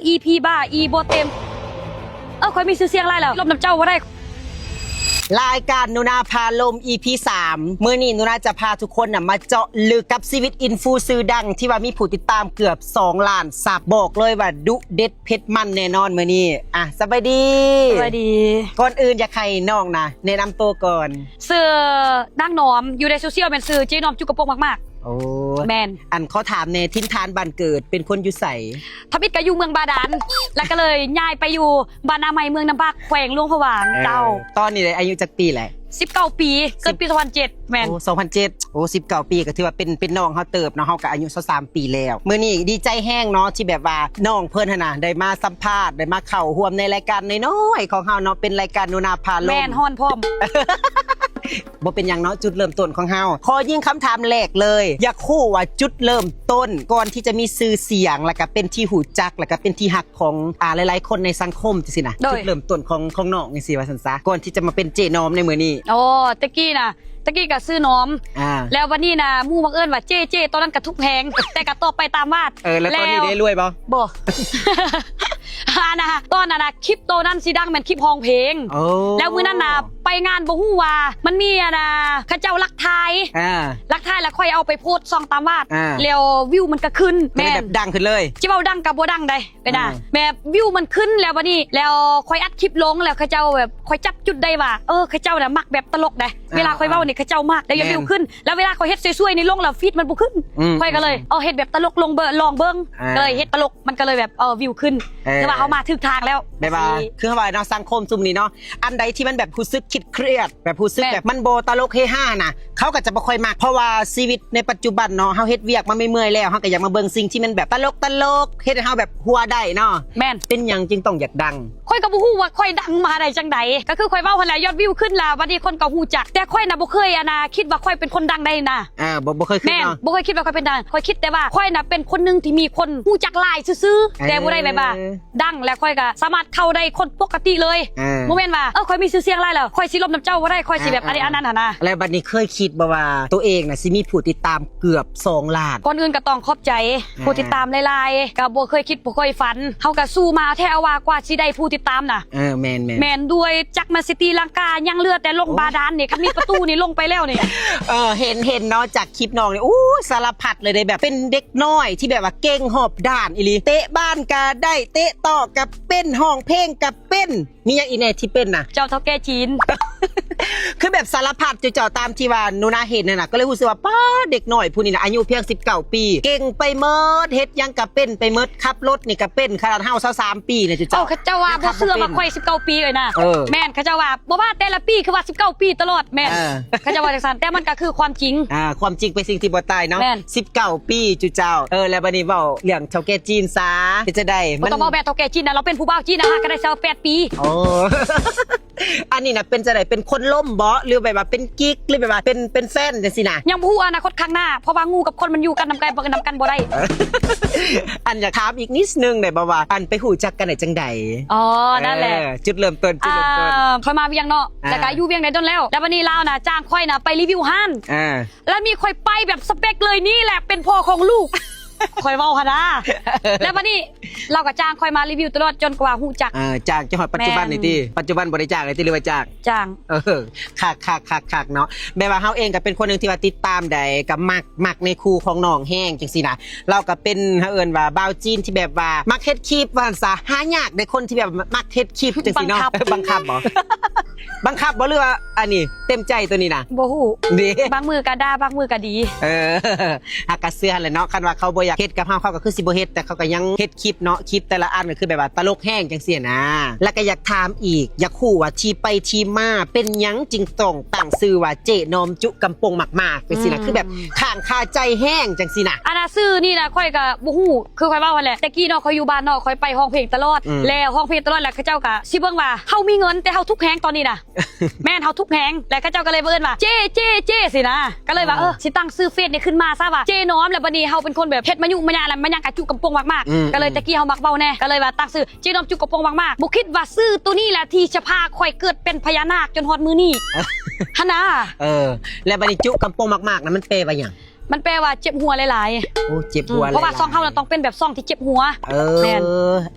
ອີພີບ້າ ອີບໍ່ເຕັມ. ເອີ ຂ້ອຍມີຊື່ສຽງຫຼາຍແລ້ວ ລົບນຳເຈົ້າບໍ່ໄດ້. ລາຍການໜູນາພາລົມ ອີພີສາມ ມື້ນີ້ໜູນາຈະພາທຸກຄົນນະມາເຈາະເລິກກັບຊີວິດອິນຟູຊື່ດັງ ທີ່ວ່າມີຜູ້ຕິດຕາມເກືອບສອງລ້ານຊັບ. ບອກເລີຍວ່າດຸເດັດເຜັດມັນແນ່ນອນມື້ນີ້. ອ່ະ ສະບາຍດີ. ສະບາຍດີ. ກ່ອນອື່ນຢາກໃຫ້ນ້ອງນະແນະນຳໂຕກ່ອນ. ຊື່ນາງໜອມ ຢູ່ໃນໂຊຊຽວແມ່ນຊື່ເຈ້ໜອມຈຸກກະໂປງມາກໆ. ໂອ້ ແມ່ນ. ອັນຂໍຖາມແດ່ ຖິ່ນຖານບ້ານເກີດເປັນຄົນຢູ່ໃສ? ທຳອິດກໍຢູ່ເມືອງບາດານ ແລ້ວກໍເລີຍຍ້າຍໄປຢູ່ບ້ານນາໃໝ່ ເມືອງນ້ຳບັກ ແຂວງຫຼວງພະບາງ. ເອີ ເຈົ້າ. ຕອນນີ້ໄດ້ອາຍຸຈັກປີແລ້ວ? ສິບເກົ້າປີ ເກີດປີສອງພັນເຈັດ. ແມ່ນ. ໂອ້ ສອງພັນເຈັດ. ໂອ້ ສິບເກົ້າປີກໍຖືວ່າເປັນ ເປັນນ້ອງເຮົາເຕີບເນາະ ເຮົາກໍອາຍຸຊາວສາມປີແລ້ວ. ມື້ນີ້ດີໃຈແຮງເນາະ ທີ່ແບບວ່ານ້ອງເພິ່ນຫັ້ນນະໄດ້ມາສຳພາດ ໄດ້ມາເຂົ້າຮ່ວມໃນລາຍການນ້ອຍໆຂອງເຮົາເນາະ ເປັນລາຍການໜູນາພາລົມ. ແມ່ນ ຮ້ອນພ້ອມ. ບໍ່ເປັນຫຍັງເນາະ ຈຸດເລີ່ມຕົ້ນຂອງເຮົາ. ຂໍຍິງຄຳຖາມແລກເລີຍ ຢາກຮູ້ວ່າຈຸດເລີ່ມຕົ້ນ ກ່ອນທີ່ຈະມີຊື່ສຽງ ແລ້ວກະເປັນທີ່ຮູ້ຈັກ ແລ້ວກະເປັນທີ່ຮັກຂອງ ອ່າ ຫຼາຍໆຄົນໃນສັງຄົມຈັ່ງຊີ້ນະ. ໂດຍ. ຈຸດເລີ່ມຕົ້ນຂອງ ຂອງນ້ອງຈັ່ງຊີ້ວ່າຊັ້ນຊະ ກ່ອນທີ່ຈະມາເປັນເຈ້ໜອມໃນມື້ນີ້. ອໍ ແຕ່ກີ້ນະ ແຕ່ກີ້ກະຊື່ໜອມ. ອ່າ. ແລ້ວບັດນີ້ນະ ໝູ່ມັກເອີ້ນວ່າເຈ້ ເຈ້ ຕອນນັ້ນກະທຸກແຮງ ແຕ່ກະຕອບໄປຕາມວາດ. ເອີ ແລ້ວຕອນນີ້ເດ້ ລວຍບໍ່? ບໍ່. ອັນນະ ຕອນນັ້ນນະ ຄລິບໂຕນັ້ນຊິດັງແມ່ນຄລິບຮ້ອງເພງ. ໂອ້ ແລ້ວມື້ນັ້ນນະ ໄປງານບໍ່ຮູ້ວ່າມັນມີອັນນະ ເຂົາເຈົ້າລັກຖ່າຍ. ອ່າ ລັກຖ່າຍແລ້ວຂ້ອຍເອົາໄປໂພສຊ່ອງຕາມວາດ. ອ່າ ແລ້ວວິວມັນກະຂຶ້ນ. ແມ່ນ. ແບບດັງຂຶ້ນເລີຍ. ຈະເວົ້າດັງກະບໍ່ດັງໃດເວລາ. ອ່າ ແບບວິວມັນຂຶ້ນແລ້ວບັດນີ້ ແລ້ວຂ້ອຍອັດຄລິບລົງ ແລ້ວເຂົາເຈົ້າແບບ ຂ້ອຍຈັບຈຸດໄດ້ວ່າ ເອີ ເຂົາເຈົ້ານະມັກແບບຕະຫຼົກໃດ. ເອີ ເວລາຂ້ອຍເວົ້ານີ້ ເຂົາເຈົ້າມັກ ແລ້ວຍອດ ແມ່ນ ວິວຂຶ້ນ. ແລ້ວເວລາຂ້ອຍເຮັດສວຍໆນີ້ລົງແລ້ວ ຟີດມັນບໍ່ຂຶ້ນ. ອືມ ຂ້ອຍກໍເລີຍ ອືມ ເອົາເຮັດແບບຕະຫຼົກລົງເບິ່ງ ລອງເບິ່ງ. ອ່າ ກໍເລີຍເຮັດຕະຫຼົກ ມັນກໍເລີຍແບບ ເອີ ວິວຂຶ້ນ. ເອີ ຖືວ່າເຮົາມາຖືກທາງແລ້ວ. ແບບວ່າ ຄືເຮົາວ່າເນາະ ສັງຄົມຊຸມນີ້ເນາະ ອັນໃດທີ່ມັນແບບຮູ້ສຶກຄິດຄຽດ ແບບຮູ້ສຶກ ແມ່ນ ແບບມັນບໍ່ຕະຫຼົກເຮຮານະ ເຂົາກໍຈະບໍ່ຄ່ອຍມັກ. ເພາະວ່າຊີວິດໃນປັດຈຸບັນເນາະ ເຮົາເຮັດວຽກມາເມື່ອຍໆແລ້ວ ເຮົາກໍຢາກມາເບິ່ງສິ່ງທີ່ມັນແບບຕະຫຼົກໆ ເຮັດໃຫ້ເຮົາແບບຫົວໄດ້ເນາະ. ແມ່ນ. ເປັນຫຍັງຈຶ່ງຕ້ອງຢາກດັງ? ຂ້ອຍກໍບໍ່ຮູ້ວ່າຂ້ອຍດັງມາໄດ້ຈັ່ງໃດ ກໍຄືຂ້ອຍເວົ້າຫັ້ນແຫຼະ ຍອດວິວຂຶ້ນແລ້ວ ບັດນີ້ຄົນກໍຮູ້ຈັກ ແຕ່ຂ້ອຍນະບໍ່ເຄີຍ ອັນນະ ຄິດວ່າຂ້ອຍເປັນຄົນດັງໄດ້ນະ. ອ່າ ບໍ່ ບໍ່ເຄີຍຄິດ ແມ່ນ ເນາະ ບໍ່ເຄີຍຄິດວ່າຂ້ອຍເປັນດັງ. ຂ້ອຍຄິດແຕ່ວ່າຂ້ອຍນະເປັນຄົນໜຶ່ງທີ່ມີຄົນຮູ້ຈັກຫຼາຍຊື່ໆ ເອີ ແຕ່ບໍ່ໄດ້ແບບວ່າ ເອີ ດັງ ແລ້ວຂ້ອຍກໍສາມາດເຂົ້າໄດ້ຄົນປົກກະຕິເລີຍ. ອ່າ ບໍ່ແມ່ນວ່າ ເອີ ຂ້ອຍມີຊື່ສຽງຫຼາຍແລ້ວ ຂ້ອຍຊິລົບນຳເຈົ້າບໍ່ໄດ້ ຂ້ອຍຊິແບບ ອ່າ ອັນນີ້ ອ່າ ອັນນັ້ນຫັ້ນນະ. ແລ້ວບັດນີ້ເຄີຍຄິດບໍ່ວ່າໂຕເອງນະຊິມີຜູ້ຕິດຕາມເກືອບສອງລ້ານ? ກ່ອນອື່ນກໍຕ້ອງຂອບໃຈ ອ່າ ຜູ້ຕິດຕາມຫຼາຍໆ ກໍບໍ່ເຄີຍຄິດບໍ່ເຄີຍຝັນ ເຮົາກໍສູ້ມາເອົາແທ້ເອົາວ່າ ກວ່າຊິໄດ້ຜູ້ຕິດຕາມນະ. ເອີ ແມ່ນໆ ແມ່ນ ດ້ວຍຈັກມັນຊິຕີລັງກາ ຍັງເຫຼືອແຕ່ລົງ ໂອ້ ບາດານນີ້ ຄັນມີປະຕູນີ້ລົງໄປແລ້ວນີ້. ເອີ ເຫັນ ເຫັນເນາະ ຈາກຄລິບນ້ອງນີ້ ໂອ້ຍ ສາລະພັດເລີຍເດ້ ແບບເປັນເດັກນ້ອຍທີ່ແບບວ່າເກັ່ງຮອບດ້ານອີ່ຫຼີ ເຕະບານກະໄດ້ ເຕະຕອກກະເປັນ ຮ້ອງເພງກະເປັນ ມີຫຍັງອີກແດ່ທີ່ເປັນນະ? ເຈົ້າເຖົ້າແກ່ຈີນ ຄືແບບສາລະພັດເຈົ້າ ຕາມທີ່ວ່າໜູນາເຫັນຫັ້ນນະ ກໍເລີຍຮູ້ສຶກວ່າ ປ້າ ເດັກນ້ອຍຜູ້ນີ້ນະ ອາຍຸພຽງສິບເກົ້າປີ ເກັ່ງໄປໝົດ ເຮັດຫຍັງກະເປັນໄປໝົດ ຂັບລົດນີ້ກະເປັນ ຂະໜາດເຮົາຊາວສາມປີນີ້ເຈົ້າ. ເອີ ເຂົາເຈົ້າວ່າບໍ່ເຊື່ອວ່າຂ້ອຍສິບເກົ້າປີເອີຍນະ. ເອີ ແມ່ນ ເຂົາເຈົ້າວ່າບໍ່ວ່າແຕ່ລະປີຄືວ່າສິບເກົ້າປີຕະຫຼອດ. ແມ່ນ ເອີ ເຂົາເຈົ້າວ່າຈັ່ງຊັ້ນ ແຕ່ມັນກະຄືຄວາມຈິງ. ອ່າ ຄວາມຈິງເປັນສິ່ງທີ່ບໍ່ຕາຍເນາະ. ແມ່ນ ສິບເກົ້າປີຈຸເຈົ້າ. ເອີ ແລ້ວບັດນີ້ເວົ້າເລື່ອງເຖົ້າແກ່ຈີນຊະ ເປັນຈັ່ງໃດ? ບໍ່ຕ້ອງເວົ້າແບບເຖົ້າແກ່ຈີນນະ ລາວເປັນຜູ້ບ່າວຈີນນະ ຫາກະໄດ້ຊາວແປດປີ. ໂອ້ ອັນນີ້ນະເປັນຈັ່ງໃດ? ເປັນຄົນລົມບໍ ຫຼືແບບວ່າເປັນກິກ ຫຼືແບບວ່າເປັນ ເປັນແຟນຈັ່ງຊີ້ນະ? ຍັງບໍ່ຮູ້ອະນາຄົດຂ້າງໜ້າ ເພາະວ່າງູກັບຄົນມັນຢູ່ກັນນຳກັນ ນຳກັນບໍ່ໄດ້. ອັນຢາກຖາມອີກນິດໜຶ່ງໄດ້ບໍ່ວ່າ ອັນໄປຮູ້ຈັກກັນໄດ້ຈັ່ງໃດ? ອໍ ນັ້ນແຫຼະ ເອີ ຈຸດເລີ່ມຕົ້ນ ຈຸດເລີ່ມຕົ້ນ. ອ່າ ຂ້ອຍມາວຽງເນາະ ອ່າ ແລ້ວກໍຢູ່ວຽງໄດ້ດົນແລ້ວ ແລ້ວບັດນີ້ລາວນະຈ້າງຂ້ອຍນະໄປຣີວິວຮ້ານ. ອ່າ ແລ້ວນີ້ຂ້ອຍໄປແບບສະເປັກເລີຍ ນີ້ແຫຼະເປັນພໍ່ຂອງລູກ ຂ້ອຍເວົ້າຫັ້ນນະ. ແລ້ວບັດນີ້ລາວກໍຈ້າງຂ້ອຍມາຣີວິວຕະຫຼອດ ຈົນກວ່າຮູ້ຈັກ. ເອີ ຈ້າງຈົນຮອດປັດຈຸບັນນີ້ຕິ? ແມ່ນ ປັດຈຸບັນບໍ່ໄດ້ຈ້າງແລ້ວຕິ ຫຼືວ່າຈ້າງ? ຈ້າງ. ເອີ ຄັກໆໆໆເນາະ ແບບວ່າເຮົາເອງກໍເປັນຄົນໜຶ່ງທີ່ວ່າຕິດຕາມໃດ ກໍມັກ ມັກໃນຄູ່ຂອງນ້ອງແຮງຈັ່ງຊີ້ນະ. ລາວກໍເປັນ ເຮົາເອີ້ນວ່າບ່າວຈີນທີ່ແບບວ່າມັກເຮັດຄລິບວ່າຊັ້ນຊະ ຫາຍາກເດ້ຄົນທີ່ແບບມັກເຮັດຄລິບຈັ່ງຊີ້ເນາະ. ບັງຄັບ ເອີ ບັງຄັບບໍ? ບັງຄັບບໍ ຫຼືວ່າອັນນີ້ເຕັມໃຈໂຕນີ້ນະ? ບໍ່ຮູ້ເດ້ ບາງມື້ກໍດ່າ ບາງມື້ກໍດີ. ເອີ ຫາກກະເຊື່ອຫັ້ນແຫຼະເນາະ ຄັນວ່າເຂົາບໍ່ຢາກເຮັດກັບເຮົາ ເຂົາກໍຄືຊິບໍ່ເຮັດ ແຕ່ເຂົາກໍຍັງເຮັດຄລິບເນາະ ຄລິບແຕ່ລະອັນກໍຄືແບບວ່າຕະຫຼົກແຮງຈັ່ງຊີ້ນະ. ແລ້ວກໍຢາກຖາມອີກ ຢາກຮູ້ວ່າທີ່ໄປທີ່ມາເປັນຫຍັງຈຶ່ງຕ້ອງຕັ້ງຊື່ວ່າເຈ້ນອມຈຸກຳໂປງມາກໆ ຈັ່ງຊີ້ນະ ອືມ ຄືແບບຄ້າງຄາໃຈແຮງຈັ່ງຊີ້ນະ. ອັນນະ ຊື່ນີ້ນະ ຂ້ອຍກໍບໍ່ຮູ້ ຄືຂ້ອຍເວົ້າຫັ້ນແຫຼະ ແຕ່ກີ້ເນາະ ຂ້ອຍຢູ່ບ້ານເນາະ ຂ້ອຍໄປຮ້ອງເພງຕະຫຼອດ ອືມ ແລ້ວຮ້ອງເພງຕະຫຼອດ ແລ້ວເຂົາເຈົ້າກໍຊິເບິ່ງວ່າເຮົາມີເງິນ ແຕ່ເຮົາທຸກແຮງຕອນນີ້ນະ. ແມ່ນ ເຮົາທຸກແຮງ ແລ້ວເຂົາເຈົ້າກໍເລີຍມາເອີ້ນວ່າ ເຈ້ ເຈ້ ເຈ້ ຊີ້ນະ ກໍເລີຍວ່າ ເອີ ເອີ ຊິຕັ້ງຊື່ເຟສນີ້ຂຶ້ນມາຊະວ່າເຈ້ນອມ ແລ້ວບັດນີ້ເຮົາເປັນຄົນແບບເຮັດມາຍຸມາຍາ ແລ້ວມາຍັງກະຈຸກຳໂປງມາກໆ ອືມ ກໍເລີຍ ອືມ ແຕ່ກີ້ເຮົາມັກເວົ້າແດ່ ກໍເລີຍວ່າຕັ້ງຊື່ເຈ້ນອມຈຸກຳໂປງມາກໆ ບໍ່ຄິດວ່າຊື່ໂຕນີ້ແຫຼະທີ່ຈະພາຂ້ອຍເກີດເປັນພະຍານາກຈົນຮອດມື້ນີ້ ຫັ້ນນະ. ເອີ ແລ້ວບັດນີ້ຈຸກຳໂປງມາກໆນະ ມັນແປວ່າຫຍັງ? ມັນແປວ່າເຈັບຫົວຫຼາຍໆ. ໂອ້ ເຈັບຫົວ ອືມ ເພາະວ່າ ຫຼາຍໆ ຊ່ອງເຮົານະຕ້ອງເປັນແບບຊ່ອງທີ່ເຈັບຫົວ. ເອີ ແມ່ນ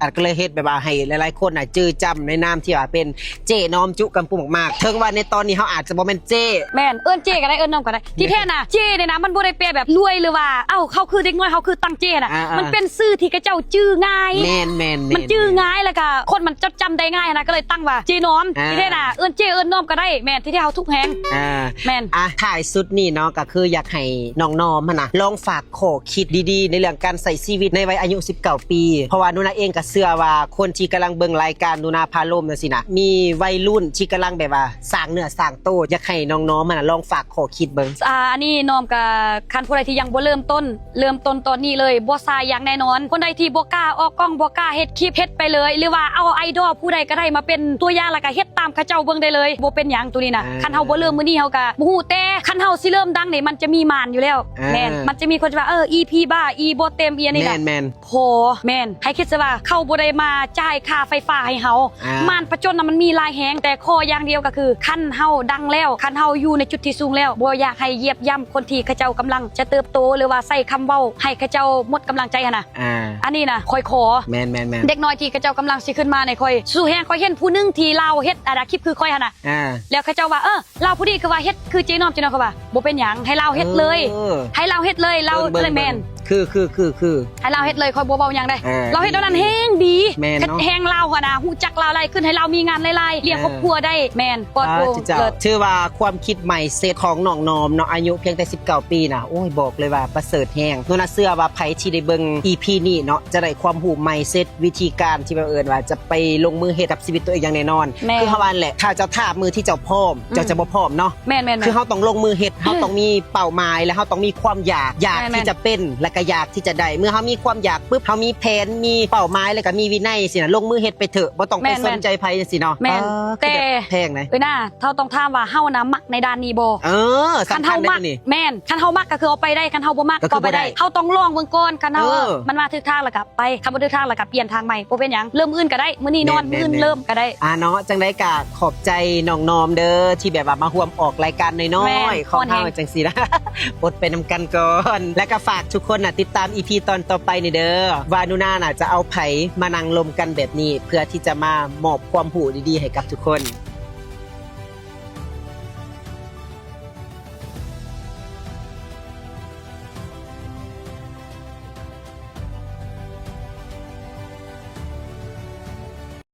ອັນກໍເລີຍເຮັດແບບວ່າໃຫ້ຫຼາຍໆຄົນນະຈື່ຈຳໃນນາມທີ່ວ່າເປັນເຈ້ນ້ອມຈຸກຳປຸງໝາກໆ. ເຖິງວ່າໃນຕອນນີ້ເຮົາອາດຈະບໍ່ແມ່ນເຈ້ ແມ່ນ ເອີ້ນເຈ້ກໍໄດ້ ເອີ້ນນ້ອມກໍໄດ້. ທີ່ແທ້ນະ ເຈ້ນີ້ນະ ມັນບໍ່ໄດ້ແປແບບລວຍ ຫຼືວ່າ ເອົ້າ ເຂົາຄືເດັກນ້ອຍ ເຂົາຄືຕັ້ງເຈ້ນະ. ອ່າໆ ມັນເປັນຊື່ທີ່ເຂົາເຈົ້າຈື່ງ່າຍ. ແມ່ນໆໆໆ ມັນຈື່ງ່າຍ ແລ້ວກໍຄົນມັນຈົດຈຳໄດ້ງ່າຍນະ ກໍເລີຍຕັ້ງວ່າເຈ້ນ້ອມ. ອ່າ ທີ່ແທ້ນະ ເອີ້ນເຈ້ເອີ້ນນ້ອມກໍໄດ້. ແມ່ນ ທີ່ແທ້ເຮົາຖືກແຮງ. ອ່າ ແມ່ນ ອ່ະ ທ້າຍສຸດນີ້ເນາະ ກໍຄືຢາກໃຫ້ນ້ອງນ້ອມຫັ້ນນະ ລອງຝາກຂໍ້ຄິດດີໆ ໃນເລື່ອງການໃຊ້ຊີວິດໃນໄວອາຍຸສິບເກົ້າປີ ເພາະວ່າໜູນາເອງກໍເຊື່ອວ່າຄົນທີ່ກຳລັງເບິ່ງລາຍການໜູນາພາລົມຈັ່ງຊີ້ນະ ມີໄວລຸ້ນທີ່ກຳລັງແບບວ່າສ້າງເນື້ອສ້າງໂຕ. ຢາກໃຫ້ນ້ອງນ້ອມຫັ້ນນະ ລອງຝາກຂໍ້ຄິດເບິ່ງ. ອ່າ ອັນນີ້ນ້ອມກໍ ຄັນຜູ້ໃດທີ່ຍັງບໍ່ເລີ່ມຕົ້ນ ເລີ່ມຕົ້ນຕອນນີ້ເລີຍ ບໍ່ຊ້າຢ່າງແນ່ນອນ. ຄົນໃດທີ່ບໍ່ກ້າອອກກ້ອງ ບໍ່ກ້າເຮັດຄລິບ ເຮັດໄປເລີຍ ຫຼືວ່າເອົາໄອດອລຜູ້ໃດກໍໄດ້ມາເປັນຕົວຢ່າງ ແລ້ວກໍເຮັດຕາມເຂົາເຈົ້າເບິ່ງໄດ້ເລີຍ ບໍ່ເປັນຫຍັງໂຕນີ້ນະ. ອ່າ ຄັນເຮົາບໍ່ເລີ່ມມື້ນີ້ ເຮົາກໍບໍ່ຮູ້ ແຕ່ຄັນເຮົາຊິເລີ່ມດັງນີ້ ມັນຈະມີມານຢູ່ແລ້ວ. ອ່າ ແມ່ນ ມັນຈະມີຄົນຈະວ່າ ເອີ ອີພີບ້າ ອີບໍ່ເຕັມ ອີອັນນີ້ນະ. ແມ່ນໆ ພໍ ແມ່ນ ໃຫ້ຄິດຊະວ່າເຂົາບໍ່ໄດ້ມາຈ່າຍຄ່າໄຟຟ້າໃຫ້ເຮົາ. ອ່າ ມານປະຈົນນະ ມັນມີຫຼາຍແຮງ ແຕ່ຂໍຢ່າງດຽວກໍຄື ຄັນເຮົາດັງແລ້ວ ຄັນເຮົາຢູ່ໃນຈຸດທີ່ສູງແລ້ວ ບໍ່ຢາກໃຫ້ຢຽບຢ່ຳຄົນທີ່ເຂົາເຈົ້າກຳລັງຈະເຕີບໂຕ ຫຼືວ່າໃຊ້ຄຳເວົ້າໃຫ້ເຂົາເຈົ້າໝົດກຳລັງໃຈຫັ້ນນະ. ອ່າ ອັນນີ້ນະຂ້ອຍຂໍ. ແມ່ນໆໆ ເດັກນ້ອຍທີ່ເຂົາເຈົ້າກຳລັງຊິຂຶ້ນມາໃນຂ້ອຍ ສູ້ແຮງ. ຂ້ອຍເຫັນຜູ້ໜຶ່ງທີ່ລາວເຮັດ ອາ ຄລິບຄືຂ້ອຍຫັ້ນນະ. ອ່າ ແລ້ວເຂົາເຈົ້າວ່າ ເອີ ລາວຜູ້ນີ້ຄືວ່າເຮັດຄືເຈນ້ອມ ເຈນ້ອມ ຂ້ອຍວ່າ ບໍ່ເປັນຫຍັງ ໃຫ້ລາວເຮັດເລີຍ. ເອີ ໃຫ້ລາວເຮັດເລີຍ ລາວ ເບິ່ງ ແມ່ນ ເບິ່ງ ຄື ຄື ຄື ຄື ໃຫ້ລາວເຮັດເລີຍ ຂ້ອຍບໍ່ເວົ້າຫຍັງໃດ. ເອີ ລາວເຮັດແນວນັ້ນແຮງດີ. ແມ່ນເນາະ ແຮງລາວຫັ້ນນະ ຮູ້ຈັກລາວຫຼາຍຂຶ້ນ ໃຫ້ລາວມີງານຫຼາຍໆ ລ້ຽງຄອບຄົວໄດ້. ແມ່ນ ປອດໂປ່ງ ເລີດ. ຖືວ່າຄວາມຄິດ ມາຍເຊັດ ຂອງນ້ອງນ້ອມເນາະ ອາຍຸພຽງແຕ່ສິບເກົ້າປີນະ ໂອ້ຍ ບອກເລີຍວ່າປະເສີດແຮງ. ໂນນາເຊື່ອວ່າໃຜທີ່ໄດ້ເບິ່ງອີພີນີ້ເນາະ ຈະໄດ້ຄວາມຮູ້ ມາຍເຊັດ ວິທີການທີ່ແບບເອີ້ນວ່າຈະໄປລົງມືເຮັດກັບຊີວິດຕົວເອງຢ່າງແນ່ນອນ. ແມ່ນ ຄືເຮົາວ່ານັ້ນແຫຼະ ຖ້າເຈົ້າຖ້າມື້ທີ່ເຈົ້າພ້ອມ ອືມ ເຈົ້າຈະບໍ່ພ້ອມເນາະ. ແມ່ນໆໆ ຄືເຮົາຕ້ອງລົງມືເຮັດ ເຮົາຕ້ອງມີເປົ້າໝາຍ ແລະ ເຮົາຕ້ອງມີຄວາມຢາກ ຢາກ ແມ່ນໆ ທີ່ຈະເປັນ ແລະ ກໍຢາກທີ່ຈະໄດ້. ເມື່ອເຮົາມີຄວາມຢາກປຶບ ເຮົາມີແຜນ ມີເປົ້າໝາຍ ແລະ ກໍມີວິໄນຊີ້ນະ ລົງມືເຮັດໄປເຖາະ ບໍ່ຕ້ອງໄປ ແມ່ນໆ ສົນໃຈໃຜຈັ່ງຊີ້ເນາະ. ແມ່ນ ເອີ ແຕ່ ຄືແບບແພງໃດ ເອີຍນາ ເຮົາຕ້ອງຖາມວ່າເຮົານະມັກໃນດ້ານນີ້ບໍ່? ເອີ ສຳຄັນເດ້ຕົວນີ້. ແມ່ນ ຄັນເຮົາມັກກໍຄືເອົາໄປໄດ້ ຄັນເຮົາບໍ່ມັກກໍບໍ່ໄດ້. ເຮົາຕ້ອງລອງເບິ່ງກ່ອນ ຄັນເຮົາ ເອີ ມັນມາຖືກທາງແລ້ວກໍ ໄປ ຄັນບໍ່ຖືກທາງແລ້ວກໍປ່ຽນທາງໃໝ່ ບໍ່ເປັນຫຍັງ ເລີ່ມມື້ອື່ນກໍໄດ້ ມື້ນີ້ນອນ ແມ່ນໆໆ ມື້ອື່ນເລີ່ມກໍໄດ້. ອ່າເນາະ ຈັ່ງໃດກໍຂອບໃຈນ້ອງນ້ອມເດີ ທີ່ແບບວ່າມາຮ່ວມອອກລາຍການນ້ອຍໆ ແມ່ນ ຂອງເຮົາ ແມ່ນ ຈັ່ງຊີ້ນະ ອົດໄປນຳກັນກ່ອນ ແລ້ວກໍຝາກທຸກຄົນນະຕິດຕາມອີພີຕອນຕໍ່ໄປນີ້ເດີ ວ່າໜູນານະຈະເອົາໃຜມານັ່ງລົມກັນແບບນີ້ ເພື່ອທີ່ຈະມາມອບຄວາມຮູ້ດີໆໃຫ້ກັບທຸກຄົນ.